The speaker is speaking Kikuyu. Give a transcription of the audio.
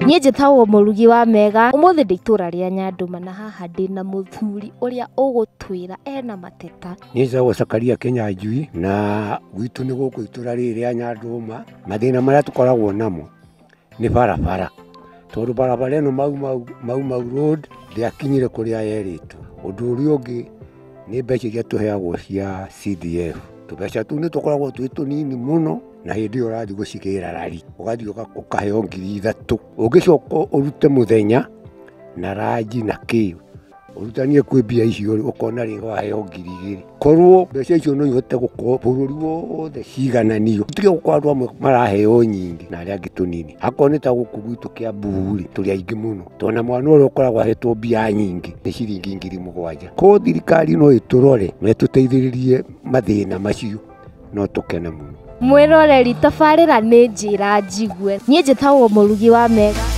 Niĩ njĩtagwo mũrugi wa mega. Ũmũthĩ ndĩ itũra rĩa Nyandũma na haha ndĩna mũthuri ũrĩa ũgũtwĩra ena mateta. Niĩ njĩtagwo Sakaria Kĩnyanjui na gwitũ nĩ gũkũ itũra rĩrĩ rĩa Nyandũma. Mathĩna marĩa tũkoragwo namo nĩ barabara, tondũ barabara ĩno Mau Mau, Mau Mau Road ndĩakinyire kũrĩa yerĩtwo. Ũndũ ũrĩa ũngĩ nĩ mbeca iria tũheagwo cia CDF. Tũbeca tũu nĩ tũkoragwo twĩ tũnini mũno na hĩndĩ ĩyo ũrathiĩ gũcigĩra rari, ũgathiĩ ũkaheo 3,000. Ũngĩcoka ũrute mũthenya na ranji na kĩ, ũrutanie kwĩ mbia icio rĩ, ũkona rĩngĩ waheo 2,000. Korwo mbeca icio no ihote gũkorwo bũrũri wothe cigananio, tige gũkorwo andũ amwe maraheo nyingĩ na arĩa angĩ tũnini. Akorwo nĩ ta gũkũ gwitũ Kĩambu rĩ, tũrĩ aingĩ mũno, tondũ na mwana ũrĩa ũkoragwo ahetwo mbia nyingĩ nĩ ciringi 7,000. Korwo thirikari no ĩtũrore na ĩtũteithĩrĩrie mathĩna macio, no tũkene mũno. Mwĩroreri tabarĩra nĩ njĩra njigue. Niĩ njĩtagwo mũrugi wa mega.